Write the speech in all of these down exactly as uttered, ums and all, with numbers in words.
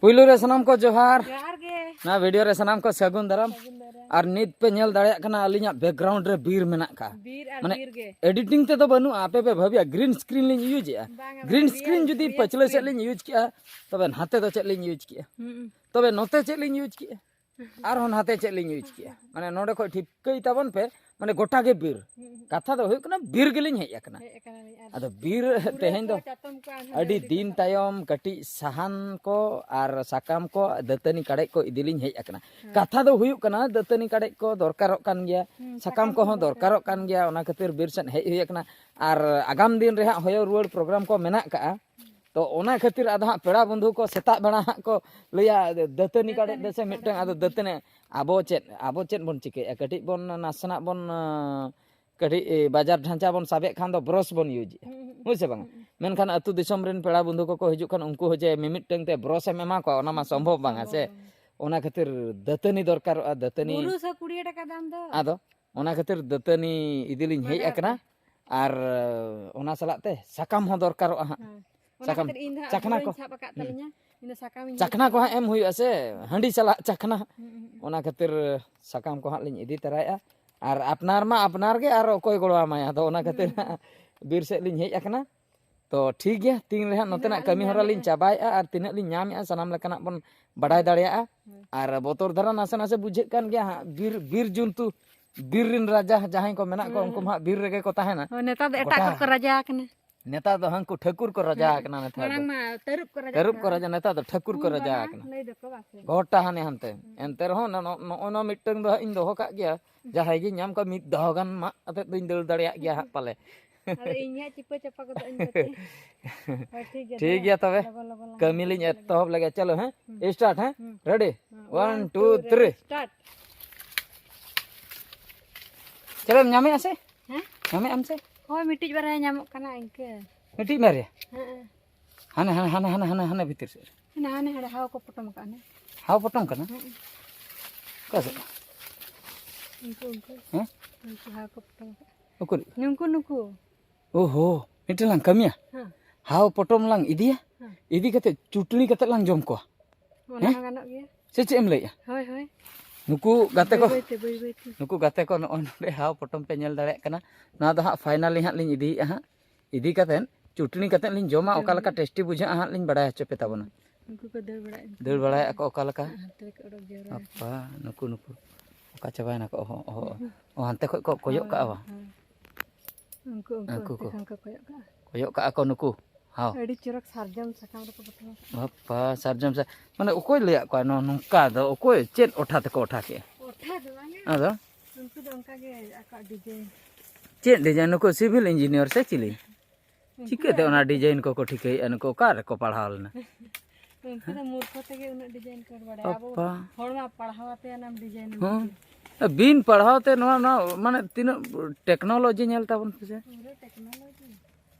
ᱯᱩᱭᱞᱩ ᱨᱮ ᱥᱟᱱᱟᱢ ᱠᱚ ᱡᱚᱦᱟᱨ᱾ ᱡᱚᱦᱟᱨ ᱜᱮ᱾ ᱱᱚᱣᱟ ᱵᱷᱤᱰᱤᱭᱳ ᱨᱮ ᱥᱟᱱᱟᱢ ᱠᱚ ᱥᱟᱹᱜᱩᱱ ᱫᱟᱨᱟᱢ᱾ ᱥᱟᱹᱜᱩᱱ ᱫᱟᱨᱟᱢ᱾ ᱟᱨ ᱱᱤᱛ ᱯᱮ ᱧᱮᱞ ᱫᱟᱲᱮᱭᱟᱜ ᱠᱟᱱᱟ, ᱟᱹᱞᱤᱧᱟᱜ ᱵᱮᱠᱜᱨᱟᱣᱩᱱᱰ ᱨᱮ ᱵᱤᱨ ᱢᱮᱱᱟᱜ ᱠᱟᱜᱼᱟ᱾ ᱵᱤᱨ ᱟᱨ ᱢᱟᱱᱮ, ᱵᱤᱨ ᱜᱮ᱾ ᱮᱰᱤᱴᱤᱝ ᱛᱮᱫᱚ ᱵᱟᱹᱱᱩᱜᱼᱟ, ᱟᱯᱮ ᱯᱮ ᱵᱷᱟᱹᱵᱤᱭᱟ ᱜᱨᱤᱱ ᱥᱠᱨᱤᱱ ᱞᱤᱧ ᱤᱭᱩᱡᱽ ᱮᱫᱼᱟ᱾ ᱵᱟᱝᱟ, ᱜᱨᱤᱱ ᱵᱟᱝᱟ, ᱥᱠᱨᱤᱱ ᱨᱤᱭᱮᱞ, ᱡᱩᱫᱤ ᱨᱤᱭᱮᱞ ᱯᱟᱹᱪᱷᱞᱟᱹ ᱥᱮᱫ ᱥᱠᱨᱤᱱ᱾ ᱞᱤᱧ ᱤᱭᱩᱡᱽ ᱠᱮᱜᱼᱟ, ᱛᱚᱵᱮ ᱱᱟᱛᱮ ᱫᱚ ᱪᱮᱫ ᱞᱤᱧ ᱤᱭᱩᱡᱽ ᱠᱮᱜᱼᱟ? ᱦᱩᱸ᱾ ᱛᱚᱵᱮ ᱱᱚᱛᱮ ᱪᱮᱫ ᱞᱤᱧ ᱤᱭᱩᱡᱽ ᱠᱮᱜᱼᱟ? ᱢᱟᱱᱮ, ᱱᱚᱰᱮ ᱠᱷᱚᱡ ᱴᱷᱤᱠᱟᱹᱭ ᱛᱟᱵᱚᱱ ᱯᱮ, ᱢᱟᱱᱮ, ᱜᱚᱴᱟ ᱜᱮ ᱵᱤᱨ᱾ ᱦᱩᱸ, ᱦᱩᱸ᱾ ᱠᱟᱛᱷᱟ ᱫᱚ ᱦᱩᱭᱩᱜ ᱠᱟᱱᱟ, ᱵᱤᱨ ᱜᱮᱞᱤᱧ ᱦᱮᱡ ᱟᱠᱟᱱᱟ᱾ ᱦᱮᱡ ᱟᱠᱟᱱᱟᱞᱤᱧ ᱟᱨ ᱟᱫᱚ ᱵᱤᱨ ᱯᱩᱨᱟᱹ ᱛᱮᱦᱮᱧ ᱠᱚ ᱫᱚ ᱪᱟᱛᱚᱢ ᱠᱚ ᱟᱨᱦᱚᱸ ᱟᱹᱰᱤ ᱞᱟᱹᱭ ᱫᱤᱱ ᱫᱚ ᱛᱟᱭᱚᱢ ᱠᱟᱹᱴᱤᱡ ᱥᱟᱦᱟᱱ ᱠᱚ ᱟᱨ ᱥᱟᱠᱟᱢ ᱠᱚ, ᱫᱟᱹᱛᱟᱹᱱᱤ ᱠᱟᱰᱮᱡ ᱠᱚ ᱤᱫᱤ ᱞᱤᱧ ᱦᱮᱡ ᱟᱠᱟᱱᱟ᱾ ᱦᱮᱸ᱾ ᱠᱟᱛᱷᱟ ᱫᱚ ᱦᱩᱭᱩᱜ ᱠᱟᱱᱟ, ᱫᱟᱹᱛᱟᱹᱱᱤ ᱠᱟᱰᱮᱡ ᱠᱚ ᱫᱚᱨᱠᱟᱨᱚᱜ ᱠᱟᱱ ᱜᱮᱭᱟ, ᱦᱩᱸ, ᱥᱟᱠᱟᱢ ᱥᱟᱠᱟᱢ ᱠᱚᱦᱚᱸ ᱠᱚᱦᱚᱸ ᱫᱚᱨᱠᱟᱨᱚᱜ ᱫᱚᱨᱠᱟᱨᱚᱜ ᱠᱟᱱ ᱠᱟᱱᱟ᱾ ᱜᱮᱭᱟ᱾ ᱚᱱᱟ ᱠᱷᱟᱹᱛᱤᱨ ᱵᱤᱨ ᱥᱮᱫ ᱦᱮᱡ ᱦᱩᱭ ᱟᱠᱟᱱᱟ᱾ ᱟᱨ ᱟᱜᱟᱢ ᱫᱤᱱ ᱨᱮ ᱦᱟᱸᱜ ᱦᱚᱭᱚ ᱨᱩᱣᱟᱹᱲ ᱯᱨᱳᱜᱨᱟᱢ ᱠᱚ ᱢᱮᱱᱟᱜ ᱠᱟᱜᱼᱟ᱾ ᱛᱚ, ᱚᱱᱟ ᱠᱷᱟᱹᱛᱤᱨ ᱟᱫᱚ ᱦᱟᱸᱜ ᱯᱮᱲᱟ ᱵᱚᱱᱫᱷᱩ ᱠᱚ ᱥᱮᱛᱟᱜ ᱵᱮᱲᱟ ᱦᱟᱸᱜ ᱠᱚ ᱞᱟᱹᱭᱟ, "ᱫᱟᱹᱛᱟᱹᱱᱤ ᱠᱟᱰᱮᱡ ᱫᱟᱹᱛᱟᱹᱱᱤ ᱫᱮᱥᱮ ᱠᱟᱰᱮᱡ ᱢᱤᱫᱴᱟᱝ", ᱟᱫᱚ ᱫᱚ᱾ ᱫᱟᱹᱛᱟᱹᱱᱤ, ᱟᱵᱚ ᱪᱮᱫ, ᱟᱵᱚ ᱪᱮᱫ ᱵᱚᱱ ᱪᱤᱠᱟᱹᱭᱮᱫᱼᱟ? ᱠᱟᱹᱴᱤᱡ ᱵᱚᱱ ᱱᱟᱥᱮᱱᱟᱜ ᱵᱚᱱ, ᱟᱸ, ᱠᱟᱹᱴᱤᱡ, ᱮ, ᱵᱟᱡᱟᱨ ᱰᱷᱟᱧᱪᱟ ᱵᱚᱱ ᱥᱟᱵᱮᱫ ᱠᱷᱟᱱ ᱫᱚ ᱵᱨᱚᱥ ᱵᱚᱱ ᱤᱭᱩᱡᱽ ᱮᱫᱼᱟ᱾ ᱦᱩᱸ, ᱦᱩᱸ, ᱦᱳᱭ ᱥᱮ ᱵᱟᱝ? ᱦᱩᱸ, ᱦᱩᱸ᱾ ᱢᱮᱱᱠᱷᱟᱱ ᱟᱹᱛᱩ ᱫᱤᱥᱚᱢ ᱨᱮᱱ ᱯᱮᱲᱟ ᱵᱚᱱᱫᱷᱩ ᱠᱚᱠᱚ ᱦᱤᱡᱩᱜ ᱠᱷᱟᱱ, ᱩᱱᱠᱩ ᱦᱚᱸ ᱡᱮ ᱢᱤᱢᱤᱫᱴᱟᱝ ᱛᱮ ᱵᱨᱚᱥ ᱮᱢ ᱮᱢᱟ ᱠᱚᱣᱟ, ᱚᱱᱟ ᱢᱟ ᱥᱚᱢᱵᱷᱚᱵ ᱵᱟᱝᱟ ᱥᱮ᱾ ᱥᱚᱢᱵᱷᱚᱵ ᱵᱟᱝ᱾ ᱚᱱᱟ ᱠᱷᱟᱹᱛᱤᱨ ᱫᱟᱹᱛᱟᱹᱱᱤ ᱫᱚᱨᱠᱟᱨᱚᱜᱼᱟ, ᱫᱟᱹᱛᱟᱹᱱᱤ᱾ ᱵᱩᱨᱩ ᱥᱮ ᱠᱩᱲᱤ ᱴᱟᱠᱟ ᱫᱟᱢ ᱫᱚ᱾ ᱟᱫᱚ ᱚᱱᱟ ᱠᱷᱟᱹᱛᱤᱨ ᱫᱟᱹᱛᱟᱹᱱᱤ ᱤᱫᱤ ᱞᱤᱧ ᱦᱮᱡ ᱵᱟᱡᱟᱨ ᱟᱠᱟᱱᱟ᱾ ᱨᱮ᱾ ᱟᱨ ᱚᱱᱟ ᱥᱟᱞᱟᱜ ᱛᱮ ᱥᱟᱠᱟᱢ ᱦᱚᱸ ᱫᱚᱨᱠᱟᱨᱚᱜᱼᱟ ᱦᱟᱸᱜ᱾ ᱦᱮᱸ᱾ ᱚᱱᱟ ᱥᱟᱠᱟᱢ, ᱠᱷᱟᱹᱛᱤᱨ ᱤᱧ ᱫᱚ ᱦᱟᱸᱜ ᱪᱟᱠᱷᱱᱟ ᱵᱩᱨᱟᱹᱧ ᱠᱚ᱾ ᱥᱟᱵ ᱟᱠᱟᱫ ᱦᱩᱸ᱾ ᱛᱟᱹᱞᱤᱧᱟ᱾ ᱤᱧ ᱫᱚ ᱥᱟᱠᱟᱢᱤᱧ ᱪᱟᱠᱷᱱᱟ ᱦᱮᱡ ᱠᱚ ᱦᱟᱸᱜ ᱟᱠᱟᱫᱟ᱾ ᱮᱢ ᱦᱩᱭᱩᱜᱼᱟ ᱥᱮ, ᱦᱟᱺᱰᱤ ᱥᱟᱞᱟᱜ ᱪᱟᱠᱷᱱᱟ᱾ ᱦᱩᱸ, ᱦᱩᱸ, ᱦᱩᱸ᱾ ᱚᱱᱟ ᱠᱷᱟᱹᱛᱤᱨ ᱥᱟᱠᱟᱢ ᱠᱚ ᱦᱟᱸᱜ ᱞᱤᱧ ᱤᱫᱤ ᱛᱚᱨᱟᱭᱮᱫᱼᱟ᱾ ᱟᱨ ᱟᱯᱱᱟᱨ ᱢᱟ ᱟᱯᱱᱟᱨ ᱜᱮ, ᱟᱨ ᱚᱠᱚᱭ ᱜᱚᱲᱚ ᱟᱢᱟᱭ? ᱟᱫᱚ ᱚᱱᱟ ᱠᱷᱟᱹᱛᱤᱨ ᱦᱩᱸ, ᱦᱩᱸ᱾ ᱦᱟᱸᱜ ᱵᱤᱨ ᱥᱮᱫ ᱞᱤᱧ ᱦᱮᱡ ᱟᱠᱟᱱᱟ᱾ ᱛᱚ, ᱴᱷᱤᱠ ᱜᱮᱭᱟ, ᱛᱤᱱ ᱨᱮ ᱦᱟᱸᱜ ᱤᱧ ᱫᱚ ᱱᱚᱛᱮᱱᱟᱜ ᱦᱟᱸᱜ ᱠᱟᱹᱢᱤ ᱞᱤᱧ ᱦᱚᱨᱟ ᱞᱤᱧ ᱧᱟᱢᱮᱫᱼᱟ᱾ ᱪᱟᱵᱟᱭᱮᱫᱼᱟ ᱟᱨ ᱛᱤᱱᱟᱹᱜ ᱞᱤᱧ ᱧᱟᱢᱮᱫᱼᱟ, ᱥᱟᱱᱟᱢ ᱞᱮᱠᱟᱱᱟᱜ ᱵᱚᱱ ᱵᱟᱰᱟᱭ ᱦᱳᱭ᱾ ᱫᱟᱲᱮᱭᱟᱜᱼᱟ᱾ ᱦᱳᱭ᱾ ᱟᱨ ᱵᱚᱛᱚᱨ ᱫᱷᱟᱨᱟ ᱱᱟᱥᱮ ᱱᱟᱥᱮ ᱵᱩᱡᱷᱟᱹᱜ ᱠᱟᱱ ᱜᱮᱭᱟ ᱦᱟᱸᱜ, ᱵᱤᱨ, ᱵᱤᱨ ᱡᱚᱱᱛᱩ, ᱵᱤᱨ ᱨᱮᱱ ᱨᱟᱡᱟ ᱡᱟᱦᱟᱸᱭ ᱠᱚ ᱢᱮᱱᱟᱜ ᱠᱚᱣᱟ, ᱦᱩᱸ, ᱩᱱᱠᱩ ᱦᱩᱸ᱾ ᱢᱟ ᱦᱟᱸᱜ ᱵᱤᱨ ᱨᱮᱜᱮ ᱠᱚ ᱛᱟᱦᱮᱱᱟ᱾ ᱦᱳᱭ, ᱱᱮᱛᱟᱨ ᱫᱚ ᱮᱴᱟᱜ ᱜᱚᱴᱟ ᱠᱚᱨᱮ ᱠᱚ ᱨᱟᱡᱟ ᱟᱠᱟᱱᱟ᱾ ᱱᱮᱛᱟᱨ ᱫᱚ ᱦᱟᱹᱱᱠᱩ ᱴᱷᱟᱹᱠᱩᱨ ᱠᱚ ᱨᱟᱡᱟ ᱦᱩᱸ᱾ ᱟᱠᱟᱱᱟ ᱱᱮᱛᱟᱨ ᱢᱟᱲᱟᱝ ᱫᱚ᱾ ᱢᱟ ᱛᱟᱹᱨᱩᱵ ᱠᱚ ᱨᱟᱡᱟ ᱛᱟᱹᱨᱩᱵ ᱠᱟᱱᱟ᱾ ᱠᱚ ᱨᱟᱡᱟ, ᱱᱮᱛᱟᱨ ᱫᱚ ᱴᱷᱟᱹᱠᱩᱨ ᱠᱚ ᱠᱩᱞ ᱨᱟᱡᱟ ᱵᱟᱱᱟ ᱟᱠᱟᱱᱟ᱾ ᱞᱟᱹᱭ ᱫᱚᱠᱚ ᱵᱟᱥᱮ᱾ ᱜᱚᱴᱟ ᱦᱟᱱᱮ ᱦᱟᱱᱛᱮ᱾ ᱦᱩᱸ᱾ ᱮᱱᱛᱮ ᱨᱮᱦᱚᱸ ᱱᱚ-, ᱱᱚ-, ᱱᱚᱜᱼᱚ ᱱᱚᱣᱟ ᱢᱤᱫᱴᱟᱝ ᱫᱚ ᱦᱟᱸᱜ ᱤᱧ ᱫᱚᱦᱚ ᱠᱟᱜ ᱜᱮᱭᱟ᱾ ᱡᱟᱦᱟᱸᱭ ᱜᱮ ᱧᱟᱢ ᱠᱚᱣᱟ, ᱢᱤᱫ ᱫᱷᱟᱣ ᱜᱟᱱ ᱢᱟᱜ ᱠᱟᱛᱮ ᱫᱚᱧ ᱫᱟᱹᱲ ᱫᱟᱲᱮᱭᱟᱜ ᱜᱮᱭᱟ ᱦᱟᱸᱜ ᱯᱟᱞᱮ᱾ ᱟᱫᱚ ᱤᱧ ᱦᱟᱸᱜ ᱪᱤᱯᱟᱹ ᱪᱟᱯᱟ ᱜᱚᱫᱚᱜ ᱟᱹᱧ ᱠᱟᱹᱴᱤᱡ᱾ ᱦᱳᱭ, ᱴᱷᱤᱠ ᱜᱮᱭᱟ, ᱴᱷᱤᱠ ᱫᱮᱞᱟ, ᱜᱮᱭᱟ ᱛᱚᱵᱮ᱾ ᱞᱚᱜᱚᱱ ᱞᱚᱜᱚᱱ ᱞᱟᱝ ᱠᱟᱹᱢᱤ ᱞᱤᱧ ᱠᱟᱹᱢᱤ ᱞᱮᱜᱮ᱾ ᱮᱛᱚᱦᱚᱵ ᱞᱮᱜᱮ, ᱪᱚᱞᱚ, ᱦᱮᱸ? ᱦᱩᱸ᱾ Start, ᱦᱮᱸ? ᱦᱩᱸ᱾ Ready? ᱦᱩᱸ᱾ One, One, two, two, three. Three, start. ᱪᱮᱫ ᱮᱢ ᱧᱟᱢᱮᱜᱼᱟ ᱥᱮ? ᱦᱮᱸ? ᱧᱟᱢᱮᱜ ᱟᱢ ᱥᱮ? ᱦᱳᱭ, ᱢᱤᱫᱴᱤᱡ ᱵᱟᱨᱭᱟ ᱧᱟᱢᱚᱜ ᱠᱟᱱᱟ ᱤᱱᱠᱟᱹ᱾ ᱢᱤᱫᱴᱤᱡ ᱵᱟᱨᱭᱟ? ᱦᱮᱸ᱾ ᱦᱟᱱᱮ, ᱦᱟᱱᱮ, ᱦᱟᱱᱮ, ᱦᱟᱱᱮ, ᱦᱟᱱᱮ, ᱦᱟᱱᱮ ᱵᱷᱤᱛᱤᱨ ᱥᱮᱫ ᱨᱮ᱾ ᱦᱟᱱᱮ, ᱦᱟᱱᱮ, ᱦᱟᱱᱮ ᱦᱟᱣ ᱠᱚ ᱯᱚᱴᱚᱢ ᱟᱠᱟᱫ ᱦᱟᱱᱮ᱾ ᱦᱟᱣ ᱯᱚᱴᱚᱢ ᱠᱟᱱᱟ? ᱦᱮᱸ᱾ ᱚᱠᱟ ᱥᱮᱫ? ᱩᱱᱠᱩ, ᱩᱱᱠᱩ᱾ ᱦᱮᱸ? ᱩᱱᱠᱩ ᱦᱟᱣ ᱠᱚ ᱯᱚᱴᱚᱢ ᱟᱠᱟᱫ᱾ ᱩᱠᱩᱨ? ᱱᱩᱠᱩ, ᱱᱩᱠᱩ᱾ ᱳᱦᱳ, ᱢᱤᱫᱴᱮᱱ ᱞᱟᱝ ᱠᱟᱹᱢᱤᱭᱟ᱾ ᱦᱮᱸ᱾ ᱦᱟᱣ ᱯᱚᱴᱚᱢ ᱞᱟᱝ ᱤᱫᱤᱭᱟ, ᱦᱮᱸ᱾ ᱤᱫᱤ ᱠᱟᱛᱮ ᱪᱩᱴᱲᱤ ᱠᱟᱛᱮ ᱞᱟᱝ ᱡᱚᱢ ᱠᱚᱣᱟ᱾ ᱚᱱᱟ ᱦᱮᱸ? ᱦᱚᱸ ᱜᱟᱱᱚᱜ ᱜᱮᱭᱟ᱾ ᱥᱮ ᱪᱮᱫ ᱮᱢ ᱞᱟᱹᱭᱮᱜᱼᱟ? ᱦᱳᱭ, ᱦᱳᱭ᱾ ᱱᱩᱠᱩ ᱜᱟᱛᱮ ᱠᱚ, ᱵᱟᱹᱭ ᱵᱟᱹᱭ ᱛᱮ, ᱵᱟᱹᱭ ᱵᱟᱹᱭ ᱛᱮ᱾ ᱱᱩᱠᱩ ᱜᱟᱛᱮ ᱠᱚ ᱱᱚᱜᱼᱚᱭ ᱱᱚᱰᱮ ᱦᱟᱣ ᱯᱚᱴᱚᱢ ᱯᱮ ᱧᱮᱞ ᱫᱟᱲᱮᱭᱟᱜ ᱠᱟᱱᱟ᱾ ᱱᱚᱣᱟ ᱫᱚ ᱦᱟᱸᱜ finally ᱦᱟᱸᱜ ᱞᱤᱧ ᱤᱫᱤᱭᱮᱜᱼᱟ ᱦᱟᱸᱜ᱾ ᱤᱫᱤ ᱠᱟᱛᱮᱫ ᱪᱩᱴᱱᱤ ᱠᱟᱛᱮᱫ ᱞᱤᱧ ᱡᱚᱢᱟ, ᱚᱠᱟ ᱞᱮᱠᱟ ᱡᱚᱢ᱾ Tasty ᱵᱩᱡᱷᱟᱹᱜᱼᱟ ᱦᱟᱸᱜ ᱞᱤᱧ ᱵᱟᱲᱟᱭ ᱦᱚᱪᱚ ᱯᱮ ᱛᱟᱵᱚᱱᱟ᱾ ᱩᱱᱠᱩ ᱠᱚ ᱫᱟᱹᱲ ᱵᱟᱲᱟᱭᱮᱫ ᱫᱟᱹᱲ ᱵᱟᱲᱟᱭᱮᱫ ᱟᱠᱚ ᱚᱠᱟ ᱞᱮᱠᱟ? ᱦᱟᱱᱛᱮ ᱨᱮᱠᱚ ᱚᱰᱚᱠ ᱡᱟᱣᱨᱟ ᱟᱠᱟᱱᱟ᱾ ᱵᱟᱯᱟ, ᱱᱩᱠᱩ, ᱱᱩᱠᱩ᱾ ᱚᱠᱟ ᱪᱟᱵᱟᱭᱮᱱᱟ ᱠᱚ? ᱚᱦᱚ, ᱚᱦᱚ, ᱚᱦᱚ᱾ ᱚ, ᱦᱟᱱᱛᱮ ᱠᱷᱚᱡ ᱠᱚ ᱠᱚᱭᱚᱜ ᱠᱟᱜᱼᱟ ᱦᱳᱭ, ᱵᱟᱝ? ᱦᱳᱭ᱾ ᱩᱱᱠᱩ, ᱩᱱᱠᱩ ᱩᱱᱠᱩ ᱚᱱᱛᱮ ᱠᱚ᱾ ᱠᱷᱚᱱ ᱠᱚ ᱠᱚᱭᱚᱜ ᱠᱟᱜᱼᱟ᱾ ᱠᱚᱭᱚᱜ ᱠᱟᱜᱼᱟ ᱠᱚ ᱱᱩᱠᱩ ᱦᱟᱣ᱾ ᱟᱹᱰᱤ ᱪᱚᱨᱚᱠ ᱥᱟᱨᱡᱚᱢ ᱥᱟᱠᱟᱢ ᱨᱮᱠᱚ ᱯᱚᱴᱚᱢ ᱟᱠᱟᱫ᱾ ᱵᱟᱯᱟ, ᱥᱟᱨᱡᱚᱢ ᱥᱟ-, ᱢᱟᱱᱮ ᱚᱠᱚᱭ ᱞᱟᱹᱭᱟᱫ ᱠᱚᱣᱟ ᱱᱚ-, ᱱᱚᱝᱠᱟ ᱫᱚ? ᱚᱠᱚᱭ ᱪᱮᱫ ᱚᱴᱷᱟ ᱛᱮᱠᱚ ᱚᱴᱷᱟ ᱠᱮᱜᱼᱟ? ᱚᱴᱷᱟ ᱫᱚ ᱵᱟᱝᱟ᱾ ᱟᱫᱚ? ᱩᱱᱠᱩ ᱫᱚ ᱚᱱᱠᱟ ᱜᱮ ᱟᱠᱚᱣᱟᱜ design᱾ ᱪᱮᱫ design? ᱱᱩᱠᱩ civil engineer ᱥᱮ ᱪᱤᱞᱤ? ᱩᱱᱠᱩ ᱪᱤᱠᱟᱹᱛᱮ ᱫᱚ ᱚᱱᱟ design ᱠᱚᱠᱚ ᱴᱷᱤᱠᱟᱹᱭᱮᱫᱼᱟ? ᱱᱩᱠᱩ ᱚᱠᱟ ᱨᱮᱠᱚ ᱯᱟᱲᱦᱟᱣ ᱞᱮᱱᱟ? ᱩᱱᱠᱩ ᱫᱚ ᱢᱩᱨᱠᱷᱚ ᱛᱮᱜᱮ ᱩᱱᱟᱹᱜ design ᱠᱚ ᱵᱟᱲᱟᱭᱟ᱾ ᱟᱵᱚ ᱵᱟᱯᱟ᱾ ᱦᱚᱲ ᱢᱟ ᱯᱟᱲᱦᱟᱣ ᱟᱛᱮ ᱚᱱᱟᱢ design ᱮᱢ ᱦᱚᱸ᱾ ᱵᱩᱡᱟ᱾ ᱵᱤᱱ ᱯᱟᱲᱦᱟᱣ ᱛᱮ ᱱᱚᱣᱟ, ᱱᱚᱣᱟ ᱢᱟᱱᱮ ᱛᱤᱱᱟᱹᱜ technology ᱧᱮᱞ ᱛᱟᱵᱚᱱ ᱯᱮᱥᱮ᱾ ᱯᱩᱨᱟᱹ technology᱾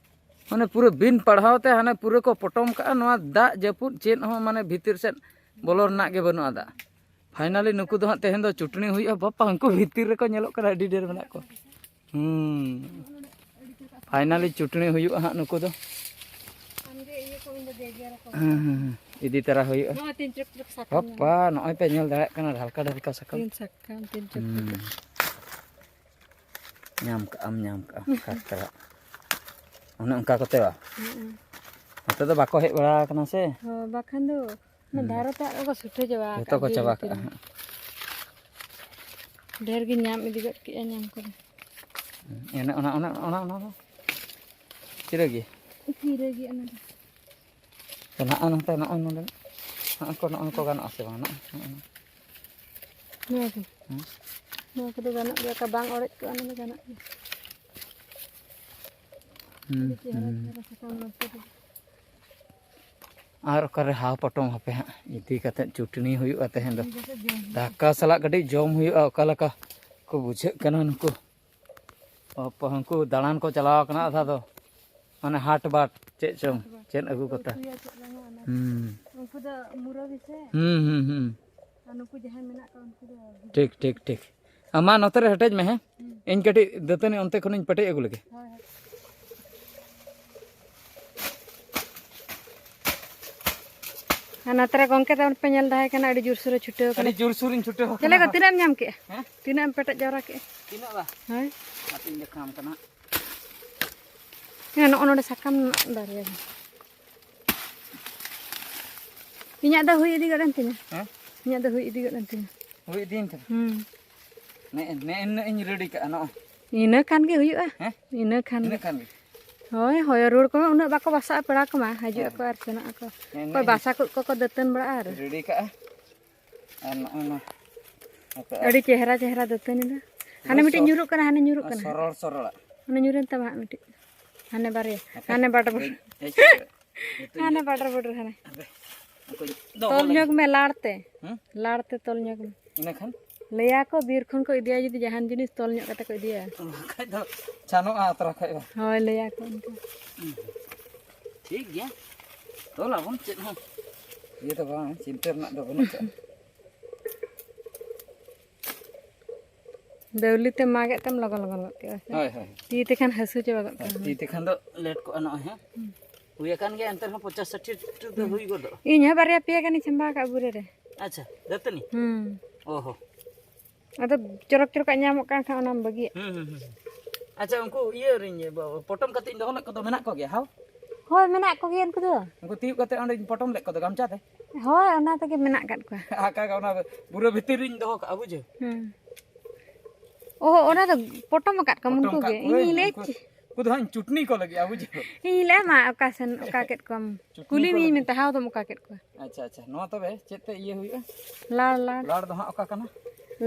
ᱢᱟᱱᱮ ᱯᱩᱨᱟᱹ ᱵᱤᱱ ᱯᱟᱲᱦᱟᱣ ᱛᱮ ᱦᱟᱱᱮ ᱯᱩᱨᱟᱹ ᱠᱚ ᱯᱚᱴᱚᱢ ᱠᱟᱜᱼᱟ᱾ ᱱᱚᱣᱟ ᱫᱟᱜ ᱡᱟᱹᱯᱩᱫ ᱪᱮᱫ ᱦᱚᱸ ᱢᱟᱱᱮ ᱵᱷᱤᱛᱤᱨ ᱥᱮᱫ ᱵᱚᱞᱚ ᱨᱮᱱᱟᱜ ᱜᱮ ᱵᱟᱹᱱᱩᱜᱼᱟ ᱫᱟᱜ᱾ Finally ᱱᱩᱠᱩ ᱫᱚ ᱦᱟᱸᱜ ᱛᱮᱦᱮᱧ ᱫᱚ ᱪᱩᱴᱱᱤ ᱦᱩᱭᱩᱜᱼᱟ᱾ ᱵᱟᱯᱟ, ᱩᱱᱠᱩ ᱵᱷᱤᱛᱤᱨ ᱨᱮᱠᱚ ᱧᱮᱞᱚᱜ ᱠᱟᱱᱟ, ᱟᱹᱰᱤ ᱰᱷᱮᱨ ᱢᱮᱱᱟᱜ ᱠᱚᱣᱟ᱾ ᱦᱩᱸ᱾ Finally ᱪᱩᱴᱱᱤ ᱦᱩᱭᱩᱜᱼᱟ ᱦᱟᱸᱜ ᱱᱩᱠᱩ ᱫᱚ᱾ ᱟᱢᱜᱮ ᱤᱭᱟᱹ ᱠᱚ, ᱤᱧ ᱫᱚ ᱜᱮᱜᱮᱨ ᱟᱠᱚ᱾ ᱦᱩᱸ, ᱦᱩᱸ, ᱦᱩᱸ᱾ ᱤᱫᱤ ᱛᱟᱨᱟ ᱦᱩᱭᱩᱜᱼᱟ᱾ ᱱᱚᱜᱼᱚᱭ ᱛᱤᱱ ᱪᱚᱠ ᱪᱚᱠ ᱥᱟᱠᱟᱢ ᱵᱟᱯᱟ, ᱧᱟᱢ᱾ ᱱᱚᱜᱼᱚᱭ ᱯᱮ ᱧᱮᱞ ᱫᱟᱲᱮᱭᱟᱜ ᱠᱟᱱᱟ, ᱰᱷᱟᱞᱠᱟ ᱰᱷᱟᱞᱠᱟ ᱥᱟᱠᱟᱢ᱾ ᱛᱤᱱ ᱥᱟᱠᱟᱢ, ᱛᱤᱱ ᱪᱚᱠ ᱦᱩᱸ᱾ ᱪᱚᱠ᱾ ᱧᱟᱢ ᱠᱟᱜᱼᱟᱢ, ᱧᱟᱢ ᱠᱟᱜᱼᱟᱢ, ᱠᱟᱠᱨᱟ᱾ ᱚᱱᱮ ᱚᱱᱠᱟ ᱠᱚᱛᱮ ᱵᱟ? ᱦᱩᱸ᱾ ᱱᱚᱛᱮ ᱫᱚ ᱵᱟᱠᱚ ᱦᱮᱡ ᱵᱟᱲᱟ ᱟᱠᱟᱱᱟ ᱥᱮ? ᱦᱳᱭ, ᱵᱟᱠᱷᱟᱱ ᱫᱚ ᱚᱱᱟ ᱦᱩᱸ᱾ ᱫᱷᱟᱨᱮ ᱛᱮ ᱟᱨ ᱠᱚ ᱥᱩᱴᱷᱟᱹ ᱪᱟᱵᱟ ᱡᱚᱛᱚ ᱟᱠᱟᱫ ᱠᱚ ᱵᱤᱨ ᱪᱟᱵᱟ ᱵᱷᱤᱛᱤᱨ ᱠᱟᱜᱼᱟ ᱨᱮ᱾ ᱦᱟᱸᱜ᱾ ᱰᱷᱮᱨ ᱜᱤᱧ ᱧᱟᱢ ᱤᱫᱤ ᱜᱚᱫ ᱠᱮᱜᱼᱟ ᱧᱟᱢ ᱠᱚᱫᱚ᱾ ᱦᱩᱸ᱾ ᱮᱱᱮ ᱚᱱᱟ, ᱚᱱᱟ, ᱚᱱᱟ, ᱚᱱᱟ ᱫᱚ ᱪᱤᱨᱟᱹ ᱜᱮ? ᱪᱤᱨᱟᱹ ᱜᱮ ᱚᱱᱟ ᱫᱚ᱾ ᱛᱚ, ᱱᱚᱜᱼᱚ ᱱᱚᱛᱮ, ᱱᱚᱜᱼᱚ ᱱᱚᱰᱮ, ᱱᱚᱜᱼᱚ ᱠᱚ, ᱱᱚᱜᱼᱚ ᱱᱚᱣᱟ ᱠᱚ ᱜᱟᱱᱚᱜᱼᱟ ᱥᱮ ᱵᱟᱝ? ᱱᱚᱜᱼᱚ, ᱱᱚᱜᱼᱚ᱾ ᱱᱚᱣᱟ ᱠᱚ? ᱦᱮᱸ? ᱱᱚᱣᱟ ᱠᱚᱫᱚ ᱜᱟᱱᱚᱜ ᱜᱮᱭᱟ, ᱚᱠᱟ ᱵᱟᱝ ᱚᱲᱮᱡ ᱠᱚᱜᱼᱟ, ᱚᱱᱟ ᱫᱚ ᱜᱟᱱᱚᱜ ᱜᱮᱭᱟ᱾ ᱦᱩᱸ, ᱟᱹᱰᱤ ᱪᱮᱦᱨᱟ ᱦᱩᱸ᱾ ᱪᱮᱦᱨᱟ ᱥᱟᱠᱟᱢ ᱱᱚᱛᱮ ᱨᱮ᱾ ᱟᱨ ᱚᱠᱟᱨᱮ ᱦᱟᱣ ᱯᱚᱴᱚᱢ ᱦᱟᱯᱮ ᱦᱟᱸᱜ ᱤᱫᱤ ᱠᱟᱛᱮᱫ ᱪᱩᱴᱱᱤ ᱦᱩᱭᱩᱜᱼᱟ ᱛᱮᱦᱮᱧ ᱫᱚ᱾ ᱤᱫᱤ ᱠᱟᱛᱮᱫ ᱡᱚᱢ ᱦᱩᱭᱩᱜᱼᱟ᱾ ᱫᱟᱠᱟ ᱥᱟᱞᱟᱜ ᱠᱟᱹᱴᱤᱡ ᱡᱚᱢ ᱦᱩᱭᱩᱜᱼᱟ, ᱚᱠᱟ ᱞᱮᱠᱟ ᱠᱚ ᱵᱩᱡᱷᱟᱹᱜ ᱠᱟᱱᱟ ᱱᱩᱠᱩ᱾ ᱚ, ᱯᱚ-, ᱩᱱᱠᱩ ᱫᱟᱬᱟᱱ ᱠᱚ ᱪᱟᱞᱟᱣ ᱠᱟᱱᱟ ᱟᱫᱷᱟ ᱫᱚ, ᱢᱟᱱᱮ ᱦᱟᱴ ᱵᱟᱴ ᱪᱮᱫ ᱪᱚᱝ, ᱦᱟᱴ ᱵᱟᱴ᱾ ᱪᱮᱫ ᱟᱹᱜᱩ ᱠᱚ ᱠᱟᱛᱮ᱾ ᱩᱛᱩᱭᱟ ᱪᱮᱫ ᱵᱟᱝᱟ ᱚᱱᱟ᱾ ᱦᱩᱸ᱾ ᱩᱱᱠᱩ ᱫᱚ ᱢᱩᱨᱟᱹ ᱜᱮᱥᱮ᱾ ᱦᱩᱸ, ᱦᱩᱸ, ᱦᱩᱸ᱾ ᱟᱨ ᱱᱩᱠᱩ ᱡᱟᱦᱟᱸᱭ ᱢᱮᱱᱟᱜ ᱠᱚᱣᱟ ᱩᱱᱠᱩ ᱫᱚ ᱴᱷᱤᱠ, ᱴᱷᱤᱠ, ᱴᱷᱤᱠ᱾ ᱟᱢ ᱢᱟ ᱱᱚᱛᱮ ᱨᱮ ᱦᱮᱴᱮᱡ ᱢᱮ, ᱦᱮᱸ? ᱦᱩᱸ᱾ ᱤᱧ ᱠᱟᱹᱴᱤᱡ ᱫᱟᱹᱛᱟᱹᱱᱤ ᱚᱱᱛᱮ ᱠᱷᱚᱱᱤᱧ ᱯᱮᱴᱮᱡ ᱟᱹᱜᱩ ᱞᱮᱜᱮ᱾ ᱦᱳᱭ, ᱦᱳᱭ᱾ ᱟᱨ ᱱᱚᱛᱮ ᱨᱮ ᱜᱚᱝᱠᱮ ᱛᱟᱵᱚᱱ ᱯᱮ ᱧᱮᱞ ᱫᱟᱦᱮ ᱠᱟᱱᱟ, ᱟᱹᱰᱤ ᱡᱳᱨᱥᱳᱨᱮ ᱪᱷᱩᱴᱟᱹᱣ ᱠᱟᱱᱟ᱾ ᱟᱹᱰᱤ ᱡᱳᱨᱥᱳᱨᱤᱧ ᱪᱷᱩᱴᱟᱹᱣ ᱠᱟᱱᱟ᱾ ᱪᱮᱞᱮ ᱠᱚ, ᱛᱤᱱᱟᱹᱜ ᱮᱢ ᱧᱟᱢ ᱠᱮᱜᱼᱟ? ᱦᱮᱸ? ᱛᱤᱱᱟᱹᱜ ᱮᱢ ᱯᱮᱴᱮᱡ ᱡᱟᱣᱨᱟ ᱠᱮᱜᱼᱟ? ᱛᱤᱱᱟᱹᱜ ᱵᱟ? ᱦᱳᱭ᱾ ᱦᱟᱯᱮᱧ ᱫᱮᱠᱷᱟᱣᱟᱢ ᱠᱟᱱᱟ᱾ ᱦᱮᱸ, ᱱᱚᱜᱼᱚ ᱱᱚᱰᱮ ᱥᱟᱠᱟᱢ ᱵᱟᱨᱭᱟ ᱜᱟᱱ᱾ ᱤᱧᱟᱹᱜ ᱫᱚ ᱦᱩᱭ ᱤᱫᱤ ᱜᱚᱫ ᱮᱱ ᱛᱤᱧᱟ᱾ ᱦᱮᱸ? ᱤᱧᱟᱹᱜ ᱫᱚ ᱦᱩᱭ ᱤᱫᱤ ᱜᱚᱫ ᱮᱱ ᱛᱤᱧᱟ᱾ ᱦᱩᱭ ᱤᱫᱤᱭᱮᱱ ᱛᱟᱢᱟ? ᱦᱩᱸ᱾ ᱱᱮ-, ᱱᱮ-, ᱱᱤᱱᱟᱹᱜ ᱤᱧ ᱨᱮᱰᱤ ᱠᱟᱜᱼᱟ ᱱᱚᱜᱼᱚᱭ᱾ ᱤᱱᱟᱹ ᱠᱷᱟᱱ ᱜᱮ ᱦᱩᱭᱩᱜᱼᱟ᱾ ᱦᱮᱸ? ᱤᱱᱟᱹ ᱠᱷᱟᱱ ᱤᱱᱟᱹ ᱜᱮ᱾ ᱠᱷᱟᱱ ᱜᱮ᱾ ᱦᱳᱭ, ᱦᱚᱭᱚ ᱨᱩᱣᱟᱹᱲ ᱠᱚᱢᱟ, ᱩᱱᱟᱹᱜ ᱵᱟᱠᱚ ᱵᱟᱥᱟᱜᱼᱟ ᱯᱮᱲᱟ ᱠᱚᱢᱟ, ᱦᱤᱡᱩᱜ ᱦᱮᱸ᱾ ᱟᱠᱚ ᱟᱨ ᱥᱮᱱᱚᱜ ᱟᱠᱚ᱾ ᱦᱮᱸ, ᱚᱠᱚᱭ ᱱᱤᱱᱟᱹᱜ ᱵᱟᱥᱟ ᱠᱚ ᱠᱚᱠᱚ ᱫᱟᱹᱛᱟᱹᱱ ᱵᱟᱲᱟᱜᱼᱟ ᱟᱨ᱾ ᱨᱮᱰᱤ ᱠᱟᱜᱼᱟ᱾ ᱟᱨ ᱱᱚᱜᱼᱚᱭ ᱱᱚᱣᱟ ᱦᱟᱯᱮ ᱟᱨ ᱟᱹᱰᱤ ᱪᱮᱦᱨᱟ ᱪᱮᱦᱨᱟ ᱫᱟᱹᱛᱟᱹᱱᱤ ᱫᱚ᱾ ᱦᱟᱱᱮ ᱱᱚᱣᱟ ᱢᱤᱫᱴᱤᱡ ᱥᱚ-, ᱧᱩᱨᱩᱜ ᱠᱟᱱᱟ, ᱦᱟᱱᱮ ᱧᱩᱨᱩᱜ ᱱᱚᱣᱟ ᱠᱟᱱᱟ᱾ ᱥᱚᱨᱚᱲ ᱥᱚᱨᱚᱲᱟᱜ᱾ ᱦᱟᱱᱮ ᱧᱩᱨᱮᱱ ᱛᱟᱢᱟ ᱦᱟᱸᱜ ᱢᱤᱫᱴᱤᱡ᱾ ᱦᱟᱱᱮ ᱵᱟᱨᱭᱟ᱾ ᱦᱟᱯᱮ, ᱦᱟᱱᱮ ᱵᱟᱰ ᱵᱟᱰ᱾ ᱵᱟᱹᱧ ᱦᱮᱡ ᱠᱟᱛᱮ ᱡᱚᱛᱚᱧ ᱦᱟᱱᱮ ᱵᱟᱰᱟᱨ ᱵᱩᱰᱩᱨ ᱦᱟᱱᱮ᱾ ᱦᱟᱯᱮ, ᱩᱱᱠᱩᱧ ᱫᱚᱦᱚ ᱛᱚᱞ ᱞᱮᱜᱮ᱾ ᱧᱚᱜᱽ ᱢᱮ ᱞᱟᱲ ᱛᱮ᱾ ᱦᱩᱸ? ᱞᱟᱲ ᱛᱮ ᱛᱚᱞ ᱧᱚᱜᱽ ᱢᱮ᱾ ᱤᱱᱟᱹ ᱠᱷᱟᱱ? ᱞᱟᱹᱭᱟ ᱠᱚ ᱵᱤᱨ ᱠᱷᱚᱱ ᱠᱚ ᱤᱫᱤᱭᱟ ᱡᱩᱫᱤ ᱡᱟᱦᱟᱱ ᱡᱤᱱᱤᱥ ᱛᱚᱞ ᱧᱚᱜ ᱠᱟᱛᱮ ᱠᱚ ᱤᱫᱤᱭᱟ᱾ ᱵᱟᱠᱷᱟᱡ ᱫᱚ ᱪᱷᱟᱱᱚᱜᱼᱟ ᱟᱛᱨᱟ ᱠᱷᱟᱡ ᱫᱚ᱾ ᱦᱳᱭ, ᱞᱟᱹᱭᱟ ᱠᱚ ᱚᱱᱠᱟ᱾ ᱴᱷᱤᱠ ᱜᱮᱭᱟ, ᱛᱚᱞ ᱟᱵᱚᱱ ᱪᱮᱫ ᱦᱚᱸ᱾ ᱤᱭᱟᱹ ᱫᱚ ᱵᱟᱝ, ᱪᱤᱱᱛᱟᱹ ᱨᱮᱱᱟᱜ ᱫᱚ ᱵᱟᱹᱱᱩᱜ ᱠᱟᱜᱼᱟ᱾ ᱫᱟᱹᱣᱞᱤ ᱛᱮ ᱢᱟᱜᱮᱫ ᱛᱮᱢ ᱞᱚᱜᱚᱱ ᱞᱚᱜᱚᱱ ᱜᱚᱫ ᱠᱮᱜᱼᱟ ᱥᱮ? ᱦᱳᱭ, ᱦᱳᱭ᱾ ᱛᱤ ᱛᱮᱠᱷᱟᱱ ᱦᱟᱹᱥᱩ ᱪᱟᱵᱟ ᱜᱚᱫ ᱦᱳᱭ, ᱠᱟᱜᱼᱟ᱾ ᱛᱤ ᱛᱮᱠᱷᱟᱱ ᱫᱚ ᱞᱮᱴ ᱠᱚᱜᱼᱟ ᱱᱚᱜᱼᱚᱭ, ᱦᱮᱸ? ᱦᱩᱸ᱾ ᱦᱩᱭ ᱟᱠᱟᱱ ᱜᱮᱭᱟ, ᱮᱱᱛᱮ ᱨᱮᱦᱚᱸ ᱯᱚᱧᱪᱟᱥ ᱥᱟᱴᱷᱤ ᱴᱩ ᱫᱚ ᱦᱩᱭ ᱜᱚᱫᱚᱜᱼᱟ᱾ ᱤᱧ ᱦᱚᱸ ᱵᱟᱨᱭᱟ ᱯᱮᱭᱟ ᱜᱟᱱᱤᱧ ᱥᱟᱢᱵᱟᱣ ᱠᱟᱜᱼᱟ ᱵᱩᱨᱟᱹ ᱨᱮ᱾ ᱟᱪᱪᱷᱟ, ᱫᱟᱹᱛᱟᱹᱱᱤ? ᱦᱩᱸ᱾ ᱚ ᱦᱚ᱾ ᱟᱫᱚ ᱪᱚᱨᱚᱠ ᱪᱚᱨᱚᱠᱟᱜ ᱧᱟᱢᱚᱜ ᱠᱟᱱ ᱠᱷᱟᱱ ᱚᱱᱟᱢ ᱵᱟᱹᱜᱤᱭᱟᱜ᱾ ᱦᱩᱸ, ᱦᱩᱸ, ᱦᱩᱸ᱾ ᱟᱪᱪᱷᱟ, ᱩᱱᱠᱩ ᱤᱭᱟᱹ ᱨᱤᱧ, ᱵᱚ-, ᱯᱚᱴᱚᱢ ᱠᱟᱛᱮ ᱤᱧ ᱫᱚᱦᱚ ᱞᱮᱫ ᱠᱚᱫᱚ ᱢᱮᱱᱟᱜ ᱠᱚᱜᱮᱭᱟ, ᱦᱟᱣ? ᱦᱳᱭ, ᱢᱮᱱᱟᱜ ᱠᱚᱜᱮᱭᱟ ᱩᱱᱠᱩ ᱫᱚ᱾ ᱩᱱᱠᱩ ᱛᱤᱭᱳᱜ ᱠᱟᱛᱮ ᱚᱸᱰᱮᱧ ᱯᱚᱴᱚᱢ ᱞᱮᱫ ᱠᱚᱫᱚ ᱜᱟᱢᱪᱷᱟ ᱛᱮ᱾ ᱦᱳᱭ, ᱚᱱᱟ ᱛᱮᱜᱮ ᱢᱮᱱᱟᱜ ᱟᱠᱟᱫ ᱠᱚᱣᱟ᱾ ᱟᱠᱟ ᱜᱮ ᱚᱱᱟ ᱵᱩᱨᱟᱹ ᱵᱷᱤᱛᱤᱨ ᱨᱤᱧ ᱫᱚᱦᱚ ᱠᱟᱜᱼᱟ, ᱵᱩᱡᱷᱟᱹᱣ? ᱦᱩᱸ᱾ ᱚ, ᱚᱱᱟ ᱫᱚ ᱯᱚᱴᱚᱢ ᱟᱠᱟᱫ ᱠᱚᱣᱟ ᱯᱚᱴᱚᱢ ᱩᱱᱠᱩ ᱠᱟᱜ ᱜᱮ᱾ ᱠᱚᱣᱟᱹᱧ, ᱤᱧᱤᱧ ᱞᱟᱹᱭ ᱩᱱᱠᱩ, ᱪᱮ- ᱩᱱᱠᱩ ᱫᱚ ᱦᱟᱸᱜ ᱤᱧ ᱪᱩᱴᱱᱤ ᱠᱚ ᱞᱟᱹᱜᱤᱫ, ᱵᱩᱡᱷᱟᱹᱣ? ᱤᱧᱤᱧ ᱞᱟᱹᱭ ᱟᱢᱟ ᱚᱠᱟ ᱥᱮᱱ ᱚᱠᱟ ᱠᱮᱫ ᱠᱚᱣᱟᱢ᱾ ᱪᱩᱴᱱᱤ ᱠᱩᱞᱤ ᱠᱚ ᱢᱤᱭᱟᱹᱧ ᱞᱟᱹᱜᱤᱫ᱾ ᱢᱮ, ᱛᱟᱦᱟᱣ ᱫᱚᱢ ᱚᱠᱟ ᱠᱮᱫ ᱠᱚᱣᱟ? ᱟᱪᱪᱷᱟ, ᱟᱪᱪᱷᱟ, ᱱᱚᱣᱟ ᱛᱚᱵᱮ ᱪᱮᱫ ᱛᱮ ᱤᱭᱟᱹ ᱦᱩᱭᱩᱜᱼᱟ? ᱞᱟᱲ, ᱞᱟᱲ᱾ ᱞᱟᱲ ᱫᱚ ᱦᱟᱸᱜ ᱚᱠᱟ ᱠᱟᱱᱟ?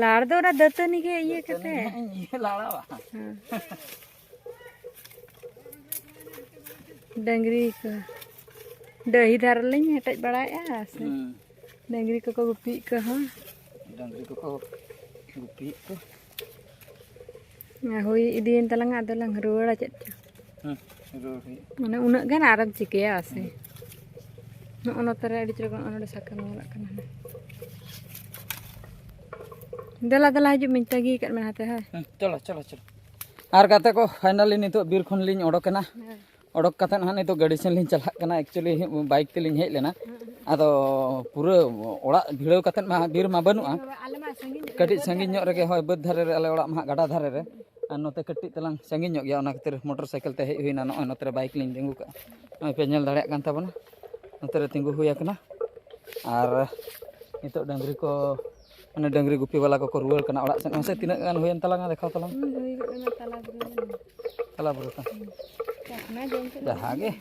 ᱞᱟᱲ ᱫᱚ ᱚᱱᱟ ᱫᱟᱹᱛᱟᱹᱱᱤ ᱜᱮ ᱤᱭᱟᱹ ᱫᱟᱹᱛᱟᱹᱱᱤ ᱠᱟᱛᱮ᱾ ᱜᱮ ᱦᱟᱸᱜ ᱤᱧ ᱤᱭᱟᱹ ᱞᱟᱲᱟᱣᱟ᱾ ᱦᱮᱸ᱾ ᱰᱟᱹᱝᱨᱤ ᱠᱚ ᱰᱟᱹᱦᱤ ᱫᱷᱟᱨᱮ ᱞᱤᱧ ᱦᱮᱴᱮᱡ ᱵᱟᱲᱟᱭᱮᱫᱼᱟ ᱥᱮ᱾ ᱦᱩᱸ᱾ ᱰᱟᱹᱝᱨᱤ ᱠᱚᱠᱚ ᱜᱩᱯᱤᱭᱮᱫ ᱠᱚᱣᱟ ᱦᱚᱸ᱾ ᱰᱟᱹᱝᱨᱤ ᱠᱚᱠᱚ ᱜᱩᱯᱤᱭᱮᱫ ᱠᱚ᱾ ᱦᱩᱭ ᱤᱫᱤᱭᱮᱱ ᱛᱟᱞᱟᱝᱟ, ᱟᱫᱚ ᱞᱟᱝ ᱨᱩᱣᱟᱹᱲᱟ ᱪᱮᱫ ᱪᱚ᱾ ᱦᱩᱸ, ᱨᱩᱣᱟᱹᱲ ᱦᱩᱭᱩᱜᱼᱟ᱾ ᱢᱟᱱᱮ ᱩᱱᱟᱹᱜ ᱜᱟᱱ ᱟᱨᱮᱢ ᱪᱤᱠᱟᱹᱭᱟ ᱥᱮ? ᱦᱩᱸ᱾ ᱱᱚᱜᱼᱚ ᱱᱚᱛᱮ ᱨᱮ ᱟᱹᱰᱤ ᱪᱮᱦᱨᱟ ᱱᱚᱜᱼᱚ ᱱᱚᱰᱮ ᱥᱟᱠᱟᱢ ᱧᱮᱞᱚᱜ ᱠᱟᱱᱟ᱾ ᱫᱮᱞᱟ, ᱫᱮᱞᱟ, ᱦᱤᱡᱩᱜ ᱢᱮ, ᱛᱟᱹᱜᱤ ᱟᱠᱟᱫ ᱢᱮ ᱦᱟᱱᱛᱮ, ᱦᱳᱭ᱾ ᱦᱩᱸ, ᱪᱚᱞᱚ, ᱪᱚᱞᱚ, ᱪᱚᱞᱚ᱾ ᱟᱨ ᱜᱟᱛᱮ ᱠᱚ, finally ᱱᱤᱛᱚᱜ ᱵᱤᱨ ᱠᱷᱚᱱ ᱞᱤᱧ ᱚᱰᱚᱠᱮᱱᱟ᱾ ᱦᱮᱸ᱾ ᱚᱰᱚᱠ ᱠᱟᱛᱮᱫ ᱦᱟᱸᱜ ᱱᱤᱛᱚᱜ ᱜᱟᱹᱰᱤ ᱥᱮᱱ ᱞᱤᱧ ᱪᱟᱞᱟᱜ ᱠᱟᱱᱟ᱾ Actually, bike ᱛᱮᱞᱤᱧ ᱦᱮᱡ ᱞᱮᱱᱟ᱾ ᱦᱮᱸ, ᱦᱮᱸ᱾ ᱟᱫᱚ ᱯᱩᱨᱟᱹ ᱚᱲᱟᱜ ᱵᱷᱤᱲᱟᱹᱣ ᱠᱟᱛᱮᱫ ᱢᱟ ᱵᱤᱨ ᱢᱟ ᱵᱟᱹᱱᱩᱜᱼᱟ᱾ ᱟᱞᱮ ᱢᱟ ᱥᱟᱺᱜᱤᱧ ᱧᱚᱜ ᱨᱮ, ᱠᱟᱹᱴᱤᱡ ᱵᱟᱹᱫᱽ ᱥᱟᱺᱜᱤᱧ ᱫᱷᱟᱨᱮ ᱧᱚᱜ ᱨᱮ᱾ ᱨᱮᱜᱮ, ᱦᱳᱭ, ᱵᱟᱹᱫᱽ ᱫᱷᱟᱨᱮ ᱨᱮ ᱟᱞᱮ ᱚᱲᱟᱜ ᱢᱟ ᱦᱟᱸᱜ ᱜᱟᱰᱟ ᱫᱷᱟᱨᱮ ᱨᱮ᱾ ᱟᱨ ᱱᱚᱛᱮ ᱠᱟᱹᱴᱤᱡ ᱛᱟᱞᱟᱝ ᱥᱟᱺᱜᱤᱧ ᱧᱚᱜ ᱜᱮᱭᱟ, ᱚᱱᱟ ᱠᱷᱟᱹᱛᱤᱨ ᱢᱚᱴᱚᱨ ᱥᱟᱭᱠᱮᱞ ᱛᱮ ᱦᱮᱡ ᱦᱩᱭᱱᱟ᱾ ᱱᱚᱜᱼᱚᱭ ᱱᱚᱛᱮ ᱨᱮ ᱵᱟᱭᱤᱠ ᱞᱤᱧ ᱛᱤᱸᱜᱩ ᱠᱟᱜᱼᱟ, ᱱᱚᱜᱼᱚᱭ ᱯᱮ ᱧᱮᱞ ᱫᱟᱲᱮᱭᱟᱜ ᱠᱟᱱ ᱛᱟᱵᱚᱱᱟ᱾ ᱱᱚᱛᱮ ᱨᱮ ᱛᱤᱸᱜᱩ ᱦᱩᱭ ᱟᱠᱟᱱᱟ᱾ ᱟᱨ ᱱᱤᱛᱚᱜ ᱰᱟᱹᱝᱨᱤ ᱠᱚ, ᱢᱟᱱᱮ ᱰᱟᱹᱝᱨᱤ ᱜᱩᱯᱤ ᱵᱟᱞᱟ ᱠᱚᱠᱚ ᱨᱩᱣᱟᱹᱲ ᱠᱟᱱᱟ ᱚᱲᱟᱜ ᱥᱮᱫ᱾ ᱢᱟᱥᱮ ᱛᱤᱱᱟᱹᱜ ᱜᱟᱱ ᱦᱩᱭᱮᱱ ᱛᱟᱞᱟᱝᱟ, ᱫᱮᱠᱷᱟᱣ ᱛᱟᱞᱟᱝ᱾ ᱦᱩᱸ, ᱦᱩᱭ ᱜᱚᱫ ᱮᱱᱟ ᱛᱟᱞᱟ ᱵᱩᱨᱩ ᱨᱮ᱾ ᱛᱟᱞᱟ ᱵᱩᱨᱩ ᱛᱚ᱾ ᱦᱩᱸ᱾ ᱪᱟᱠᱷᱱᱟ ᱡᱚᱢ ᱠᱮᱫ ᱡᱟᱦᱟᱸ ᱜᱮ᱾